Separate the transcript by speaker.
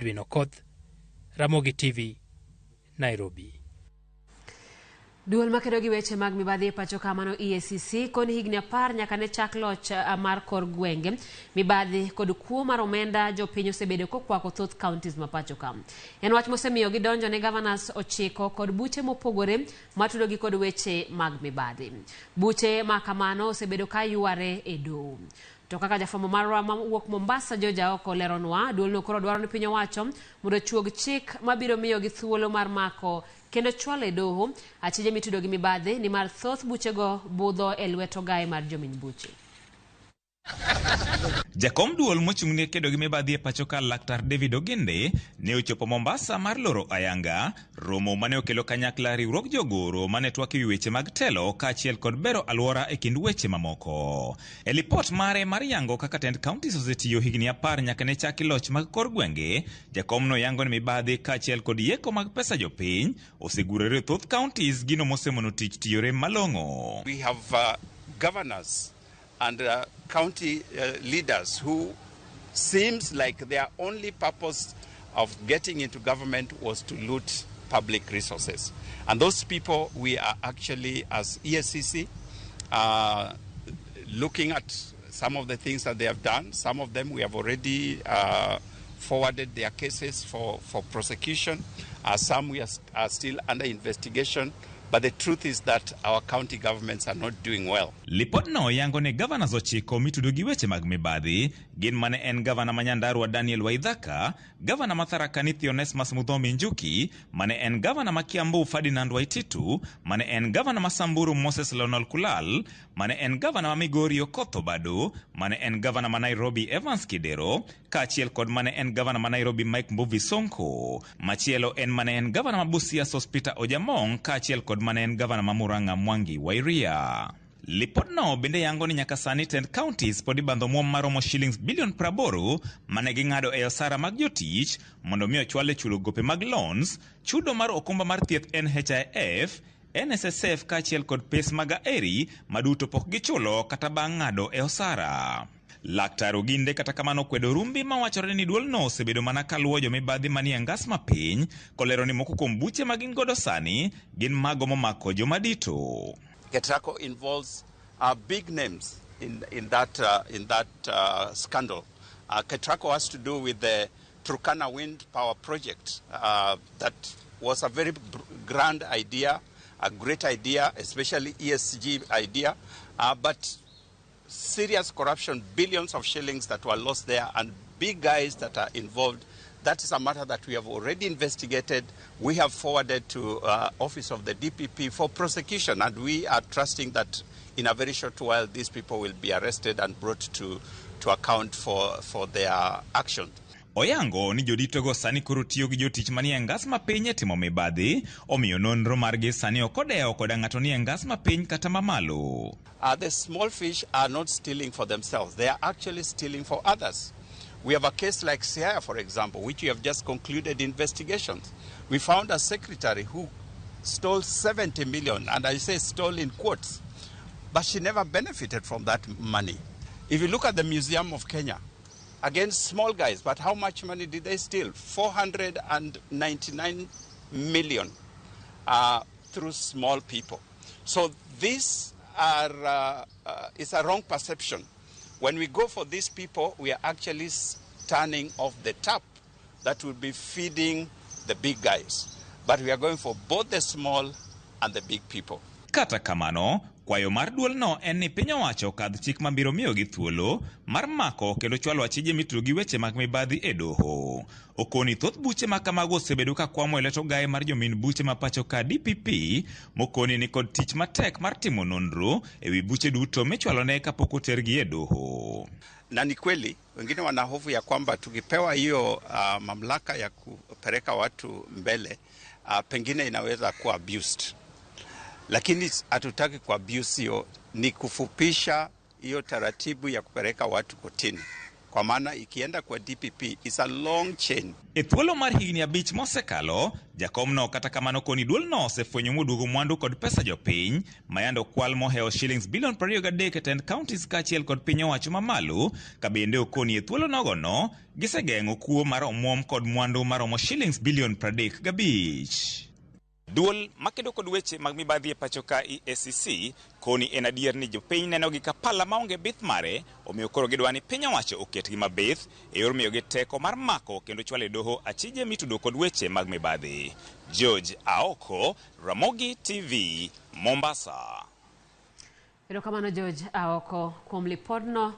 Speaker 1: Edwin Okoth, Ramogi TV, Nairobi.
Speaker 2: Duol makedo gi weche mag mibadhi e pacho ka mano EACC koni higni 10 nyaka ne chak loch mar kor gwenge. Mibadhi kod kuo mar omenda jopiny osebedo kokwako thoth counties ma pacho ka. En wach mosemiyo gidonjo ne governors 9 kod buche mopogore matudogi kod weche mag mibadhi. Buche ma kamano osebedo ka yware e doho. To kaka jafwambo marwa mawuok Mombasa George Aoko leronwa, duolno koro dwaro ni piny owacho mondo ochuog chik mabiro miyogi thuolo mar mako kendo chwalo e doho achije mitudo gi mibadhi nimar thoth buchego budho e lwet ogaye mar jomin buche.
Speaker 3: Jakom duol mochung'ne kedo gi mibadhi e pacho ka Laktar David Oginde ne ochopo Mombasa mar loro ayanga romo mane okelo kanyakla riwruog jogoro mane twak ewi weche mag telo kaachiel kod bero alwora e kind weche mamoko. E lipot mare mar yango kaka tend counties osetiyo higni 10 nyaka ne chaki loch mag kor gwenge, jakomno yango ni mibadhi kaachiel kod yeko mag pesa jopiny osegurore e thoth counties gino mosemono tich tiyore malong'o.
Speaker 4: We have governors and county leaders who seems like their only purpose of getting into government was to loot public resources. And those people, we are actually, as EACC, looking at some of the things that they have done. Some of them we have already forwarded their cases for prosecution. Some we are still under investigation. But the truth is that our county governments are not doing well.
Speaker 3: Lipodno yango ne governors 9 mitudo gi weche mag mibadhi gin mane en gavana ma Nyandarua Daniel Waithaka, gavana ma Tharaka Nithi Onesmus Muthomi Njuki, mane en gavana ma Kiambu Ferdinand Waititu, mane en gavana ma Samburu Moses Lonol Kulal, mane en gavana ma Migori Okoth Obado, mane en gavana ma Nairobi Evans Kidero, kaachiel kod mane en gavana ma Nairobi Mike Mbuvi Sonko. Machielo en mane en gavana ma Busia Sospeter Ojamong, kaachiel kod mane en gavana ma Murang'a Mwangi Wairia. Lipodno bende yango ni nyaka sani tend counties pod ibandho omuom maromo shillings bilion 80 mane ging'ado e osara mag jotich mondo mi ochwal e chulo gope mag loans, chudo mar okumba mar thieth NHIF, NSSF kaachiel kod pes mag aeri maduto pok gichulo kata bang' ng'ado e osara. Laktar Oginde kata kamano kwedo rumbi mawachore ni duolno osebedo mana kaluwo jomibadhi manie ngas mapiny, kolero ni moko kuom buche ma gin godo sani gin mago momako jomadito.
Speaker 4: Ketraco involves big names in that scandal. Ketraco has to do with the Turkana Wind Power Project that was a very grand idea, a great idea, especially ESG idea, but serious corruption, billions of shillings that were lost there, and big guys that are involved. That is a matter that we have already investigated. We have forwarded to office of the DPP for prosecution, and we are trusting that in a very short while these people will be arrested and brought to account for their actions.
Speaker 3: Oyango ni joditogo sani koro tiyo gi jotich manie ngas mapiny e timo mibadhi, omiyo nonro margi sani ok odewo koda ng'ato nie ngas mapiny kata mamalo.
Speaker 4: The small fish are not stealing for themselves, they are actually stealing for others. We have a case like Siaya, for example, which we have just concluded investigations. We found a secretary who stole 70 million, and I say stole in quotes, but she never benefited from that money. If you look at the Museum of Kenya, again, small guys, but how much money did they steal? 499 million through small people. So this is a wrong perception. When we go for these people, we are actually turning off the tap that will be feeding the big guys. But we are going for both the small and the big people.
Speaker 3: Kata kamano, kwayo mar duolno en ni piny owacho okadh chik mabiro miyogi thuolo mar mako kendo chwalo achije mitudo gi weche mag mibadhi e doho. Okoni thoth buche ma kamago osebedo ka kwamo e lwet ogaye mar jomin buche ma pacho ka DPP, mokoni ni kod tich matek mar timo nonro ewi buche duto michwalone kapok otergi e doho.
Speaker 4: Na ni kweli wengine wana hofu ya kwamba tukipewa hiyo mamlaka ya kupeleka watu mbele, pengine inaweza kuwa abused. Lakini hatutaki ku abuse hiyo, ni kufupisha hiyo taratibu ya kupeleka watu kotini. Kwa maana ikienda kwa DPP is a long chain.
Speaker 3: E thuolo mar higni 5 mosekalo, jakomno kata kamano koni duolno osefwenyo moduogo mwandu kod pesa jopiny mayando kwal mohewo shillings bilion 23 e tend counties kaachiel kod piny owacho mamalo, ka bende okoni e thuolo nogono gisegeng'o kuo mar omuom kod mwandu maromo shillings bilion 35. Duol makedo kod weche mag mibadhi e pacho ka EACC koni en adier ni jopiny nenogi ka pala maonge bith mare, omiyo koro gidwa ni piny owacho oketgi mabith e yor miyogi teko mar mako kendo chwalo e doho achije mitudo kod weche mag mibadhi. George Aoko, Ramogi TV, Mombasa.
Speaker 2: Erokamano George Aoko kuom lipodno.